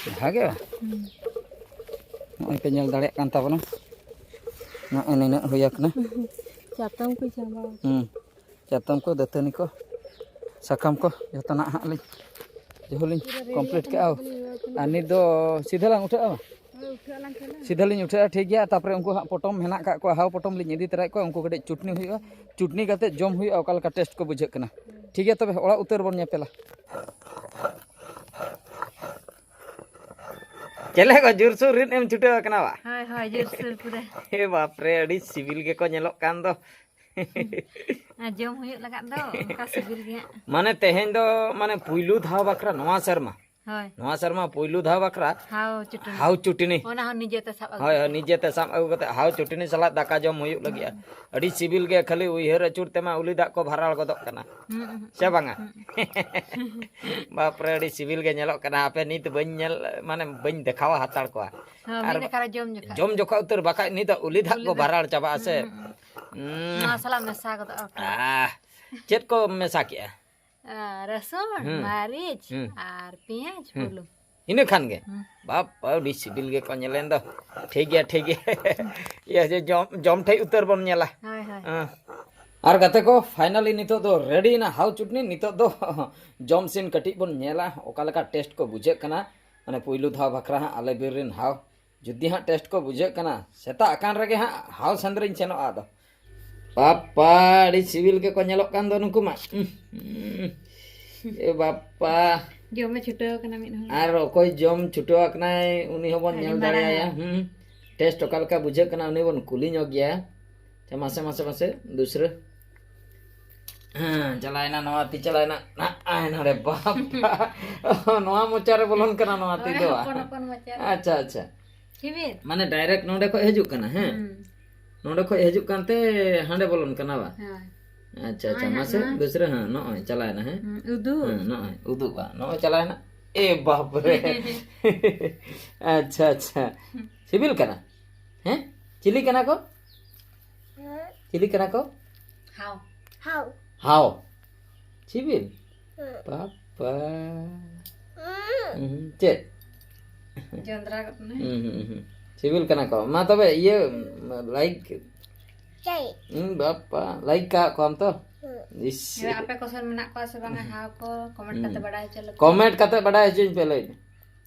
ᱡᱟᱦᱟᱸ ᱜᱮ᱾ ᱦᱩᱸ᱾ ᱱᱚᱜᱼᱚᱭ ᱯᱮ ᱧᱮᱞ ᱫᱟᱲᱮᱭᱟᱜ ᱠᱟᱱ ᱛᱟᱵᱚᱱᱟ, ᱱᱚᱜᱼᱚᱭ ᱱᱤᱱᱟᱹᱜ ᱦᱩᱭ ᱟᱠᱟᱱᱟ᱾ ᱪᱟᱛᱚᱢ ᱠᱚ ᱪᱟᱵᱟ᱾ ᱦᱩᱸ, ᱪᱟᱛᱚᱢ ᱠᱚ, ᱫᱟᱹᱛᱟᱹᱱᱤ ᱠᱚ, ᱥᱟᱠᱟᱢ ᱠᱚ, ᱡᱚᱛᱚᱱᱟᱜ ᱦᱟᱸᱜ ᱞᱤᱧ ᱡᱚᱦᱚ ᱞᱤᱧ ᱯᱩᱨᱟᱹ ready complete ᱟᱠᱟᱱᱟ, ᱠᱟᱜᱼᱟ᱾ ᱠᱷᱟᱹᱞᱤ ᱨᱩᱣᱟᱹᱲ ᱠᱚ ᱟᱨ ᱱᱤᱛ ᱫᱚ ᱥᱤᱫᱷᱟᱹ ᱞᱟᱝ ᱩᱴᱷᱟᱹᱜᱼᱟ᱾ ᱦᱳᱭ, ᱩᱴᱷᱟᱹᱜ ᱟᱞᱟᱝ ᱛᱟᱦᱞᱮ᱾ ᱥᱤᱫᱷᱟᱹ ᱞᱤᱧ ᱩᱴᱷᱟᱹᱜᱼᱟ, ᱴᱷᱤᱠ ᱜᱮᱭᱟ᱾ ᱛᱟᱨᱯᱚᱨᱮ ᱩᱱᱠᱩ ᱦᱟᱸᱜ ᱯᱚᱴᱚᱢ ᱦᱮᱱᱟᱜ ᱠᱟᱜ ᱠᱚᱣᱟ, ᱦᱟᱣ ᱯᱚᱴᱚᱢ ᱞᱤᱧ ᱤᱫᱤ ᱛᱚᱨᱟᱭᱮᱫ ᱠᱚᱣᱟ, ᱩᱱᱠᱩ ᱠᱟᱹᱴᱤᱡ ᱪᱩᱴᱱᱤ ᱦᱩᱭᱩᱜᱼᱟ᱾ ᱪᱩᱴᱱᱤ ᱠᱟᱛᱮ ᱡᱚᱢ ᱦᱩᱭᱩᱜᱼᱟ, ᱚᱠᱟ ᱞᱮᱠᱟ taste ᱠᱚ ᱵᱩᱡᱷᱟᱹᱜ ᱠᱟᱱᱟ᱾ ᱴᱷᱤᱠ ᱜᱮᱭᱟ, ᱛᱚᱵᱮ ᱚᱲᱟᱜ ᱩᱛᱟᱹᱨ ᱵᱚᱱ ᱧᱮᱯᱮᱞᱟ᱾ ᱪᱮᱞᱮ ᱠᱚ ᱡᱳᱨᱥᱳᱨ ᱨᱤᱫ ᱮᱢ ᱪᱷᱩᱴᱟᱹᱣ ᱟᱠᱟᱱᱟ ᱵᱟ? ᱦᱳᱭ, ᱦᱳᱭ, ᱡᱳᱨᱥᱳᱨ ᱯᱩᱨᱟᱹ᱾ ᱮ ᱵᱟᱯ ᱨᱮ, ᱟᱹᱰᱤ ᱥᱤᱵᱤᱞ ᱜᱮᱠᱚ ᱧᱮᱞᱚᱜ ᱠᱟᱱ ᱫᱚ᱾ ᱟᱨ ᱡᱚᱢ ᱦᱩᱭᱩᱜ ᱞᱟᱜᱟᱫ ᱫᱚ, ᱚᱱᱠᱟ ᱥᱤᱵᱤᱞ ᱜᱮ ᱦᱟᱸᱜ᱾ ᱢᱟᱱᱮ ᱛᱮᱦᱮᱧ ᱫᱚ, ᱢᱟᱱᱮ ᱯᱩᱭᱞᱩ ᱫᱷᱟᱣ ᱵᱟᱠᱷᱨᱟ ᱱᱚᱣᱟ ᱥᱮᱨᱢᱟ᱾ ᱦᱳᱭ᱾ ᱱᱚᱣᱟ ᱥᱮᱨᱢᱟ ᱯᱩᱭᱞᱩ ᱫᱷᱟᱣ ᱵᱟᱠᱷᱨᱟ ᱦᱟᱣ ᱪᱩᱴᱱᱤ᱾ ᱦᱟᱣ ᱪᱩᱴᱱᱤ᱾ ᱚᱱᱟ ᱦᱚᱸ ᱱᱤᱡᱮ ᱛᱮ ᱥᱟᱵ ᱟᱹᱜᱩ ᱦᱳᱭ, ᱦᱳᱭ, ᱠᱟᱛᱮ᱾ ᱱᱤᱡᱮ ᱛᱮ ᱥᱟᱵ ᱟᱹᱜᱩ ᱠᱟᱛᱮ ᱦᱟᱣ ᱪᱩᱴᱱᱤ ᱥᱟᱞᱟᱜ ᱫᱟᱠᱟ ᱡᱚᱢ ᱦᱩᱭᱩᱜ ᱞᱟᱹᱜᱤᱫᱼᱟ᱾ ᱟᱹᱰᱤ ᱥᱤᱵᱤᱞ ᱜᱮ, ᱠᱷᱟᱹᱞᱤ ᱩᱭᱦᱟᱹᱨ ᱟᱹᱪᱩᱨ ᱛᱮᱢᱟ ᱩᱞᱤ ᱫᱟᱜ ᱠᱚ ᱵᱷᱟᱨᱟᱲ ᱜᱚᱫᱚᱜ ᱠᱟᱱᱟ᱾ ᱦᱩᱸ, ᱦᱩᱸ, ᱥᱮ ᱵᱟᱝᱟ? ᱦᱩᱸ᱾ ᱵᱟᱯ ᱨᱮ, ᱟᱹᱰᱤ ᱥᱤᱵᱤᱞ ᱜᱮ ᱧᱮᱞᱚᱜ ᱠᱟᱱᱟ᱾ ᱦᱟᱯᱮ, ᱱᱤᱛ ᱵᱟᱹᱧ ᱧᱮᱞ, ᱢᱟᱱᱮ ᱵᱟᱹᱧ ᱫᱮᱠᱷᱟᱣᱟ ᱦᱟᱛᱟᱲ ᱠᱚᱣᱟ᱾ ᱦᱳᱭ, ᱟᱨ ᱢᱤᱫ ᱱᱟᱠᱷᱟ ᱨᱮ ᱡᱚᱢ ᱡᱚᱠᱷᱟ᱾ ᱡᱚᱢ ᱡᱚᱠᱷᱟ ᱩᱛᱟᱹᱨ, ᱵᱟᱠᱷᱟᱡ ᱱᱤᱛ ᱫᱚ ᱩᱞᱤ ᱫᱟᱜ ᱩᱞᱤ ᱠᱚ ᱫᱟᱜ᱾ ᱵᱷᱟᱨᱟᱲ ᱪᱟᱵᱟᱜᱼᱟ ᱥᱮ᱾ ᱦᱩᱸ, ᱦᱩᱸ᱾ ᱦᱩᱸ᱾ ᱱᱚᱣᱟ ᱥᱟᱞᱟᱜ ᱢᱮᱥᱟ ᱜᱚᱫᱚᱜᱼᱟ᱾ ᱟᱦ, ᱪᱮᱫ ᱠᱚ ᱢᱮᱥᱟ ᱠᱮᱜᱼᱟ? ᱟᱨ ᱨᱟᱹᱥᱩᱱ, ᱦᱩᱸ᱾ ᱢᱟᱹᱨᱤᱪ, ᱦᱩᱸ᱾ ᱟᱨ ᱯᱮᱸᱭᱟᱡᱽ, ᱦᱩᱸ᱾ ᱵᱩᱞᱩᱝ᱾ ᱤᱱᱟᱹ ᱠᱷᱟᱱ ᱜᱮ? ᱦᱩᱸ᱾ ᱵᱟᱯ, ᱟᱹᱰᱤ ᱥᱤᱵᱤᱞ ᱜᱮᱠᱚ ᱧᱮᱞᱮᱱ ᱫᱚ᱾ ᱴᱷᱤᱠ ᱜᱮᱭᱟ, ᱴᱷᱤᱠ ᱜᱮᱭᱟ᱾ ᱤᱭᱟᱹ, ᱡᱮ ᱡᱚᱢ, ᱡᱚᱢ ᱴᱷᱮᱡ ᱩᱛᱟᱹᱨ ᱵᱚᱱ ᱧᱮᱞᱟ᱾ ᱦᱳᱭ, ᱦᱳᱭ᱾ ᱦᱮᱸ᱾ ᱟᱨ ᱜᱟᱛᱮ ᱠᱚ, finally ᱱᱤᱛᱚᱜ ᱫᱚ ready ᱮᱱᱟ ᱦᱟᱣ ᱪᱩᱴᱱᱤ᱾ ᱱᱤᱛᱚᱜ ᱫᱚ ᱡᱚᱢ ᱥᱤᱱ ᱠᱟᱹᱴᱤᱡ ᱵᱚᱱ ᱧᱮᱞᱟ, ᱚᱠᱟ ᱞᱮᱠᱟ taste ᱠᱚ ᱵᱩᱡᱷᱟᱹᱜ ᱠᱟᱱᱟ᱾ ᱢᱟᱱᱮ ᱯᱩᱭᱞᱩ ᱫᱷᱟᱣ ᱵᱟᱠᱷᱨᱟ ᱦᱟᱸᱜ ᱟᱞᱮ ᱵᱤᱨ ᱨᱮᱱ ᱦᱟᱣ᱾ ᱡᱩᱫᱤ ᱦᱟᱸᱜ taste ᱠᱚ ᱵᱩᱡᱷᱟᱹᱜ ᱠᱟᱱᱟ, ᱥᱮᱛᱟᱜ ᱟᱠᱟᱱ ᱨᱮᱜᱮ ᱦᱟᱸᱜ ᱦᱟᱣ ᱥᱮᱸᱫᱽᱨᱟᱧ ᱥᱮᱱᱚᱜᱼᱟ ᱟᱫᱚ᱾ ᱯᱟᱯᱟ, ᱟᱹᱰᱤ ᱥᱤᱵᱤᱞ ᱜᱮᱠᱚ ᱧᱮᱞᱚᱜ ᱠᱟᱱ ᱫᱚ ᱱᱩᱠᱩ ᱢᱟ᱾ ᱩᱦ, ᱩᱦ᱾ ᱮ ᱵᱟᱯᱟ᱾ ᱡᱚᱢᱮ ᱪᱷᱩᱴᱟᱹᱣ ᱠᱟᱱᱟ ᱢᱤᱫ ᱦᱚᱲ᱾ ᱟᱨ ᱚᱠᱚᱭ ᱡᱚᱢ ᱪᱷᱩᱴᱟᱹᱣ ᱟᱠᱟᱱᱟᱭ, ᱩᱱᱤ ᱦᱚᱸᱵᱚᱱ ᱟᱹᱰᱤ ᱧᱮᱞ ᱢᱟᱨᱟᱝ ᱫᱟᱲᱮᱭᱟᱭᱟ᱾ ᱟᱜ᱾ ᱦᱩᱸ᱾ Taste ᱚᱠᱟ ᱞᱮᱠᱟ ᱵᱩᱡᱷᱟᱹᱜ ᱠᱟᱱᱟ, ᱩᱱᱤ ᱵᱚᱱ ᱠᱩᱞᱤ ᱧᱚᱜ ᱜᱮᱭᱟ᱾ ᱟᱪᱪᱷᱟ, ᱢᱟᱥᱮ, ᱢᱟᱥᱮ, ᱢᱟᱥᱮ, ᱫᱩᱥᱨᱟᱹ᱾ ᱦᱮᱸ, ᱪᱟᱞᱟᱣᱮᱱᱟ, ᱱᱚᱣᱟ ᱛᱤ ᱪᱟᱞᱟᱣᱮᱱᱟ᱾ ᱱᱟᱦᱟᱜ, ᱟᱭ ᱱᱚᱰᱮ ᱵᱟᱯ᱾ ᱱᱚᱣᱟ ᱢᱚᱪᱟ ᱨᱮ ᱵᱚᱞᱚᱱ ᱠᱟᱱᱟ ᱱᱚᱣᱟ ᱛᱤ ᱫᱚ᱾ ᱦᱚᱯᱚᱱ ᱦᱚᱯᱚᱱ ᱢᱚᱪᱟ ᱨᱮ᱾ ᱟᱪᱪᱷᱟ, ᱟᱪᱪᱷᱟ᱾ ᱥᱤᱵᱤᱞ? ᱢᱟᱱᱮ ᱰᱟᱭᱨᱮᱠᱴ ᱱᱚᱰᱮ ᱠᱷᱚᱡ ᱦᱤᱡᱩᱜ ᱠᱟᱱᱟ, ᱦᱮᱸ? ᱦᱩᱸ᱾ ᱱᱚᱰᱮ ᱠᱷᱚᱡ ᱦᱤᱡᱩᱜ ᱠᱟᱱᱛᱮ ᱦᱟᱸᱰᱮ ᱵᱚᱞᱚᱱ ᱠᱟᱱᱟ ᱵᱟ? ᱦᱳᱭ᱾ ᱟᱪᱪᱷᱟ, ᱟᱪᱪᱷᱟ, ᱱᱚᱜᱼᱚᱭ ᱦᱟᱸᱜ ᱢᱟᱥᱮ ᱱᱚᱣᱟ᱾ ᱫᱩᱥᱨᱟᱹ, ᱦᱮᱸ, ᱱᱚᱜᱼᱚᱭ ᱪᱟᱞᱟᱣᱮᱱᱟ, ᱦᱮᱸ? ᱦᱩᱸ, ᱩᱫᱩᱜ᱾ ᱦᱮᱸ, ᱱᱚᱜᱼᱚᱭ ᱩᱫᱩᱜᱼᱟ, ᱱᱚᱜᱼᱚᱭ ᱪᱟᱞᱟᱣᱮᱱᱟ᱾ ᱮ ᱵᱟᱯ ᱨᱮ᱾ ᱟᱪᱪᱷᱟ, ᱟᱪᱪᱷᱟ᱾ ᱥᱤᱵᱤᱞ ᱠᱟᱱᱟ? ᱦᱮᱸ? ᱪᱤᱞᱤ ᱠᱟᱱᱟ ᱠᱚ? ᱪᱤᱞᱤ ᱠᱟᱱᱟ ᱠᱚ? ᱦᱟᱣ᱾ ᱦᱟᱣ᱾ ᱦᱟᱣ᱾ ᱥᱤᱵᱤᱞ? ᱦᱩᱸ᱾ ᱵᱟᱯᱟ᱾ ᱦᱩᱸ᱾ ᱦᱩᱸ, ᱪᱮᱫ? ᱡᱚᱸᱫᱽᱨᱟ ᱜᱚᱫ ᱱᱟᱭ᱾ ᱦᱩᱸ, ᱦᱩᱸ, ᱦᱩᱸ᱾ ᱥᱤᱵᱤᱞ ᱠᱟᱱᱟ ᱠᱚ᱾ ᱢᱟ ᱛᱚᱵᱮ ᱤᱭᱟᱹ, ᱞᱟᱭᱤᱠ᱾ ᱪᱟᱭ᱾ ᱦᱩᱸ, ᱵᱟᱯᱟ᱾ ᱞᱟᱭᱤᱠ ᱠᱟᱜ ᱠᱚᱣᱟᱢ ᱛᱚ? ᱦᱩᱸ᱾ ᱤᱥ᱾ ᱦᱮᱸ, ᱟᱯᱮ ᱠᱚ ᱥᱮᱱ ᱢᱮᱱᱟᱜ ᱠᱚᱣᱟ ᱥᱮ ᱵᱟᱝᱟ ᱦᱟᱣ ᱠᱚ? ᱠᱚᱢᱮᱱᱴ ᱠᱟᱛᱮ ᱦᱩᱸ᱾ ᱵᱟᱰᱟᱭ ᱦᱚᱪᱚ ᱞᱮᱯᱮ᱾ ᱠᱚᱢᱮᱱᱴ ᱠᱟᱛᱮ ᱵᱟᱰᱟᱭ ᱦᱚᱪᱚᱧ ᱯᱮ, ᱞᱟᱹᱭ ᱢᱮ᱾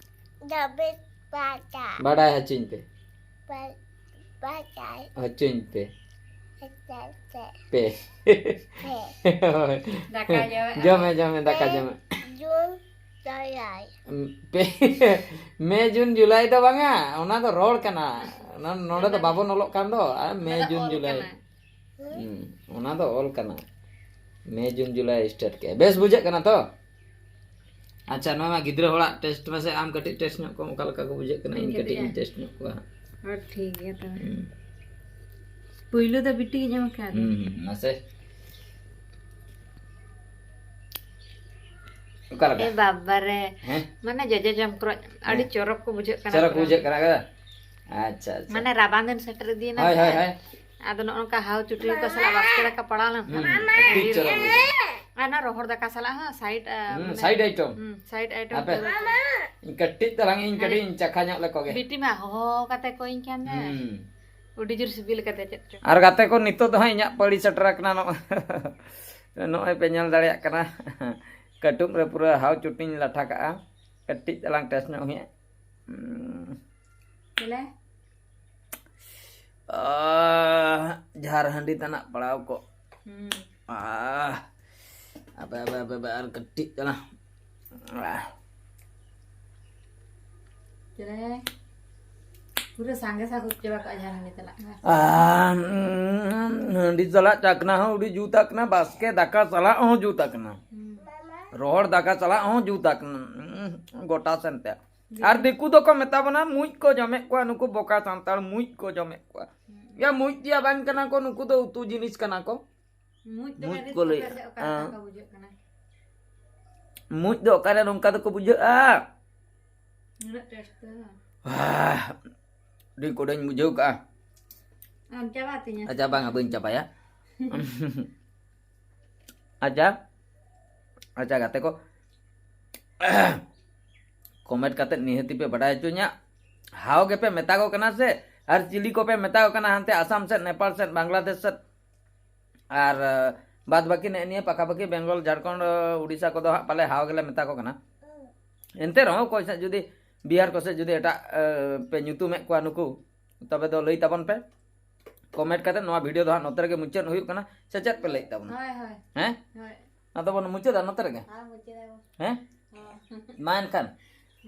ᱫᱟᱵᱮ ᱵᱟᱪᱟ᱾ ᱵᱟᱰᱟᱭ ᱦᱚᱪᱚᱧ ᱯᱮ᱾ ᱵᱟ-, ᱵᱟᱪᱟᱭ᱾ ᱦᱚᱪᱚᱧ ᱯᱮ᱾ ᱦᱚᱪᱚᱧ ᱯᱮ᱾ ᱯᱮ᱾ ᱯᱮ᱾ ᱦᱳᱭ᱾ ᱫᱟᱠᱟ ᱡᱚᱢ᱾ ᱡᱚᱢᱮ, ᱡᱚᱢᱮ, ᱫᱟᱠᱟ ᱯᱮ ᱡᱚᱢᱮ᱾ ᱡᱩᱱ ᱡᱩᱞᱟᱭ᱾ ᱯᱮ, ᱢᱮ, ᱡᱩᱱ, ᱡᱩᱞᱟᱭ ᱫᱚ ᱵᱟᱝᱟ, ᱚᱱᱟ ᱫᱚ ᱨᱚᱲ ᱠᱟᱱᱟ᱾ ᱚᱱᱟ ᱱᱚᱰᱮ ᱫᱚ ᱚᱱᱟ ᱵᱟᱵᱚᱱ ᱚᱞᱚᱜ ᱠᱟᱱ ᱫᱚ, ᱟᱨ ᱢᱮ, ᱚᱱᱟ ᱫᱚ ᱡᱩᱱ, ᱚᱞ ᱡᱩᱞᱟᱭ᱾ ᱠᱟᱱᱟ᱾ ᱦᱩᱸ, ᱚᱱᱟ ᱫᱚ ᱚᱞ ᱠᱟᱱᱟ᱾ ᱢᱮ, ᱡᱩᱱ, ᱡᱩᱞᱟᱭ start ᱠᱮᱜᱼᱟ᱾ ᱵᱮᱥ ᱵᱩᱡᱷᱟᱹᱜ ᱠᱟᱱᱟ ᱛᱚ? ᱟᱪᱪᱷᱟ, ᱱᱚᱣᱟ ᱢᱟ ᱜᱤᱫᱽᱨᱟᱹ ᱦᱚᱲᱟᱜ test ᱢᱟᱥᱮ ᱟᱢ ᱠᱟᱹᱴᱤᱡ test ᱧᱚᱜ ᱠᱚᱢ, ᱚᱠᱟ ᱞᱮᱠᱟ ᱠᱚ ᱵᱩᱡᱷᱟᱹᱜ ᱠᱟᱱᱟ, ᱤᱧ ᱤᱧ ᱠᱟᱹᱴᱤᱡ ᱠᱟᱹᱴᱤᱡ ᱤᱧ ᱟᱜ᱾ Test ᱧᱚᱜ ᱠᱚᱣᱟ ᱦᱟᱸᱜ᱾ ᱦᱚᱸ, ᱴᱷᱤᱠ ᱜᱮᱭᱟ ᱛᱚᱵᱮ᱾ ᱦᱩᱸ᱾ ᱯᱩᱭᱞᱩ ᱫᱚ ᱵᱤᱴᱤ ᱜᱮ ᱡᱚᱢ ᱠᱷᱟᱱ᱾ ᱦᱩᱸ, ᱦᱩᱸ, ᱢᱟᱥᱮ᱾ ᱚᱠᱟ ᱞᱮᱠᱟ? ᱮ ᱵᱟᱵᱟ ᱨᱮ᱾ ᱦᱮᱸ? ᱢᱟᱱᱮ ᱡᱚᱡᱚ ᱡᱚᱢ ᱠᱚᱨᱮ ᱟᱹᱰᱤ ᱦᱮᱸ᱾ ᱪᱚᱨᱚᱠ ᱠᱚ ᱵᱩᱡᱷᱟᱹᱜ ᱠᱟᱱᱟ ᱪᱚᱨᱚᱠ ᱠᱚ ᱯᱩᱨᱟᱹ᱾ ᱵᱩᱡᱷᱟᱹᱜ ᱠᱟᱱᱟ ᱠᱟᱫᱟ? ᱟᱪᱪᱷᱟ, ᱟᱪᱪᱷᱟ᱾ ᱢᱟᱱᱮ ᱨᱟᱵᱟᱝ ᱫᱤᱱ ᱥᱮᱴᱮᱨ ᱤᱫᱤᱭᱮᱱᱟ ᱦᱳᱭ, ᱥᱮ᱾ ᱦᱳᱭ, ᱦᱳᱭ᱾ ᱟᱫᱚ ᱱᱚᱜᱼᱚ ᱱᱚᱝᱠᱟ ᱦᱟᱣ ᱪᱩᱴᱤ ᱠᱚ ᱥᱟᱞᱟᱜ ᱵᱟᱥᱠᱮ ᱫᱟᱠᱟ ᱯᱟᱲᱟᱣ ᱞᱮᱱᱠᱷᱟᱱ ᱦᱩᱸ, ᱟᱹᱰᱤ ᱟᱹᱰᱤ ᱪᱚᱨᱚᱠ ᱵᱩᱡᱷᱟᱹᱜᱼᱟ᱾ ᱟᱨ ᱚᱱᱟ ᱨᱚᱦᱚᱲ ᱫᱟᱠᱟ ᱥᱟᱞᱟᱜ ᱦᱚᱸ side, ᱟ, ᱦᱩᱸ, ᱢᱟᱱᱮ side item᱾ ᱦᱩᱸ, side item ᱦᱟᱯᱮ᱾ ᱠᱚ᱾ ᱤᱧ ᱠᱟᱹᱴᱤᱡ ᱛᱟᱞᱟᱝ ᱤᱧ ᱠᱟᱹᱴᱤᱡ ᱢᱟᱱᱮ ᱤᱧ ᱪᱟᱠᱷᱟ ᱧᱚᱜ ᱞᱮᱠᱚ ᱜᱮ᱾ ᱵᱤᱴᱤ ᱢᱟ ᱦᱚᱦᱚ ᱠᱟᱛᱮ ᱠᱚᱭᱤᱧ ᱠᱟᱱ ᱫᱚ᱾ ᱦᱩᱸ᱾ ᱟᱹᱰᱤ ᱡᱳᱨ ᱥᱤᱵᱤᱞ ᱠᱟᱫᱮᱭᱟ ᱪᱮᱫ ᱪᱚ᱾ ᱟᱨ ᱜᱟᱛᱮ ᱠᱚ, ᱱᱤᱛᱚᱜ ᱫᱚ ᱦᱟᱸᱜ ᱤᱧᱟᱹᱜ ᱯᱟᱹᱲᱤ ᱥᱮᱴᱮᱨ ᱟᱠᱟᱱᱟ᱾ ᱱᱚᱜᱼᱚᱭ, ᱱᱚᱜᱼᱚᱭ ᱯᱮ ᱧᱮᱞ ᱫᱟᱲᱮᱭᱟᱜ ᱠᱟᱱᱟ᱾ ᱠᱟᱹᱴᱩᱵ ᱨᱮ ᱯᱩᱨᱟᱹ ᱦᱟᱣ ᱪᱩᱴᱤᱧ ᱞᱟᱴᱷᱟ ᱠᱟᱜᱼᱟ᱾ ᱠᱟᱹᱴᱤᱡ ᱛᱟᱞᱟᱝ test ᱧᱚᱜ ᱦᱩᱭᱩᱜᱼᱟ᱾ ᱩᱸ᱾ ᱵᱚᱞᱮ? ᱟᱦ, ᱡᱷᱟᱨ ᱦᱟᱺᱰᱤ ᱛᱟᱱᱟᱜ ᱯᱟᱲᱟᱣ ᱠᱚᱜ᱾ ᱦᱩᱸ᱾ ᱟᱦ, ᱟᱯᱮ, ᱟᱯᱮ, ᱟᱯᱮ, ᱟᱯᱮ, ᱟᱨ ᱠᱟᱹᱴᱤᱡ ᱛᱟᱞᱟᱝ᱾ ᱟᱦ᱾ ᱪᱮᱞᱮ? ᱯᱩᱨᱟᱹ ᱥᱟᱸᱜᱮ ᱥᱟᱸᱜᱮ ᱪᱟᱵᱟ ᱠᱚᱜᱼᱟ ᱡᱷᱟᱨ ᱦᱟᱺᱰᱤ ᱛᱟᱱᱟᱜ᱾ ᱟᱦ, ᱩᱸ, ᱦᱟᱺᱰᱤ ᱥᱟᱞᱟᱜ ᱪᱟᱠᱷᱱᱟ ᱦᱚᱸ ᱟᱹᱰᱤ ᱡᱩᱛ ᱟᱠᱟᱱᱟ, ᱵᱟᱥᱠᱮ ᱫᱟᱠᱟ ᱥᱟᱞᱟᱜ ᱦᱚᱸ ᱡᱩᱛ ᱟᱠᱟᱱᱟ᱾ ᱦᱩᱸ᱾ ᱨᱚᱦᱚᱲ ᱫᱟᱠᱟ ᱥᱟᱞᱟᱜ ᱦᱚᱸ ᱡᱩᱛ ᱟᱠᱟᱱᱟ᱾ ᱜᱚᱴᱟ ᱥᱮᱱ ᱛᱮ᱾ ᱟᱨ ᱫᱤᱠᱩ ᱫᱚᱠᱚ ᱢᱮᱛᱟ ᱵᱚᱱᱟ ᱢᱩᱡ ᱠᱚ ᱡᱚᱢᱮᱫ ᱠᱚᱣᱟ, ᱱᱩᱠᱩ ᱵᱚᱠᱟ ᱥᱟᱱᱛᱟᱲ ᱢᱩᱡ ᱠᱚ ᱡᱚᱢᱮᱫ ᱠᱚᱣᱟ᱾ ᱭᱟ, ᱢᱩᱡ ᱛᱮᱭᱟ ᱵᱟᱝ ᱠᱟᱱᱟ ᱠᱚ, ᱱᱩᱠᱩ ᱫᱚ ᱩᱛᱩ ᱡᱤᱱᱤᱥ ᱠᱟᱱᱟ ᱠᱚ᱾ ᱢᱩᱡ ᱫᱚ ᱢᱩᱡ ᱠᱚ ᱞᱟᱹᱭ ᱚᱠᱟ ᱞᱮᱠᱟ ᱠᱚ ᱵᱩᱡᱷᱟᱹᱜ ᱠᱟᱱᱟ? ᱢᱩᱡ ᱫᱚ ᱚᱠᱟᱨᱮ ᱱᱚᱝᱠᱟ ᱫᱚᱠᱚ ᱵᱩᱡᱷᱟᱹᱜᱼᱟ? ᱩᱱᱟᱹᱜ ᱴᱮᱥᱴ ᱫᱚ᱾ ᱟᱹᱰᱤ ᱠᱚᱰᱟᱧ ᱵᱩᱡᱷᱟᱹᱣ ᱠᱟᱜᱼᱟ᱾ ᱟᱢ ᱪᱟᱵᱟ ᱛᱤᱧᱟ᱾ ᱟᱪᱪᱷᱟ, ᱵᱟᱝᱟ, ᱵᱟᱹᱧ ᱪᱟᱵᱟᱭᱟ᱾ ᱟᱪᱪᱷᱟ, ᱟᱪᱪᱷᱟ ᱜᱟᱛᱮ ᱠᱚ, ᱠᱚᱢᱮᱱᱴ ᱠᱟᱛᱮ ᱱᱤᱦᱟᱹᱛᱤ ᱯᱮ ᱵᱟᱰᱟᱭ ᱦᱚᱪᱚᱧᱟ᱾ ᱦᱟᱣ ᱜᱮᱯᱮ ᱢᱮᱛᱟ ᱠᱚ ᱠᱟᱱᱟ ᱥᱮ ᱟᱨ ᱪᱤᱞᱤ ᱠᱚᱯᱮ ᱢᱮᱛᱟ ᱠᱚ ᱠᱟᱱᱟ? ᱦᱟᱱᱛᱮ ᱟᱥᱟᱢ ᱥᱮᱫ, ᱱᱮᱯᱟᱞ ᱥᱮᱫ, ᱵᱟᱝᱞᱟᱫᱮᱥ ᱥᱮᱫ, ᱟᱨ ᱵᱟᱫ ᱵᱟᱹᱠᱤ ᱱᱮᱜᱼᱮ ᱱᱤᱭᱟᱹ ᱯᱟᱠᱟᱯᱟᱠᱤ ᱵᱮᱝᱜᱚᱞ, ᱡᱷᱟᱲᱠᱷᱚᱸᱰ, ᱩᱲᱤᱥᱥᱟ ᱠᱚᱫᱚ ᱦᱟᱸᱜ ᱯᱟᱞᱮ ᱦᱟᱣ ᱜᱮᱞᱮ ᱢᱮᱛᱟ ᱠᱚ ᱠᱟᱱᱟ᱾ ᱮᱱᱛᱮ ᱨᱮᱦᱚᱸ ᱚᱠᱚᱭ ᱥᱮᱫ ᱡᱩᱫᱤ ᱵᱤᱦᱟᱨ ᱠᱚ ᱥᱮᱫ ᱡᱩᱫᱤ ᱮᱴᱟᱜ ᱯᱮ ᱧᱩᱛᱩᱢᱮᱫ ᱠᱚᱣᱟ ᱱᱩᱠᱩ, ᱛᱚᱵᱮ ᱫᱚ ᱞᱟᱹᱭ ᱛᱟᱵᱚᱱ ᱯᱮ ᱠᱚᱢᱮᱱᱴ ᱠᱟᱛᱮ᱾ ᱱᱚᱣᱟ ᱵᱷᱤᱰᱤᱭᱳ ᱫᱚ ᱦᱟᱸᱜ ᱱᱚᱛᱮ ᱨᱮᱜᱮ ᱢᱩᱪᱟᱹᱫ ᱦᱩᱭᱩᱜ ᱠᱟᱱᱟ, ᱥᱮ ᱪᱮᱫ ᱯᱮ ᱞᱟᱹᱭᱮᱫ ᱛᱟᱵᱚᱱᱟ? ᱦᱳᱭ, ᱦᱳᱭ᱾ ᱦᱮᱸ? ᱦᱳᱭ᱾ ᱟᱫᱚ ᱵᱚᱱ ᱢᱩᱪᱟᱹᱫᱟ ᱱᱚᱛᱮ ᱨᱮᱜᱮ᱾ ᱦᱮᱸ, ᱢᱩᱪᱟᱹᱫ ᱟᱵᱚᱱ᱾ ᱦᱮᱸ? ᱦᱳᱭ᱾ ᱢᱟ ᱮᱱᱠᱷᱟᱱ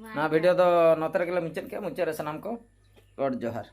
ᱢᱟ ᱱᱚᱣᱟ ᱮᱱᱠᱷᱟᱱ᱾ ᱵᱷᱤᱰᱤᱭᱳ ᱫᱚ ᱱᱚᱛᱮ ᱨᱮᱜᱮ ᱞᱮ ᱢᱩᱪᱟᱹᱫ ᱠᱮᱫᱼᱟ᱾ ᱢᱩᱪᱟᱹᱫ ᱨᱮ ᱥᱟᱱᱟᱢ ᱠᱚ ᱜᱚᱰ ᱡᱚᱦᱟᱨ᱾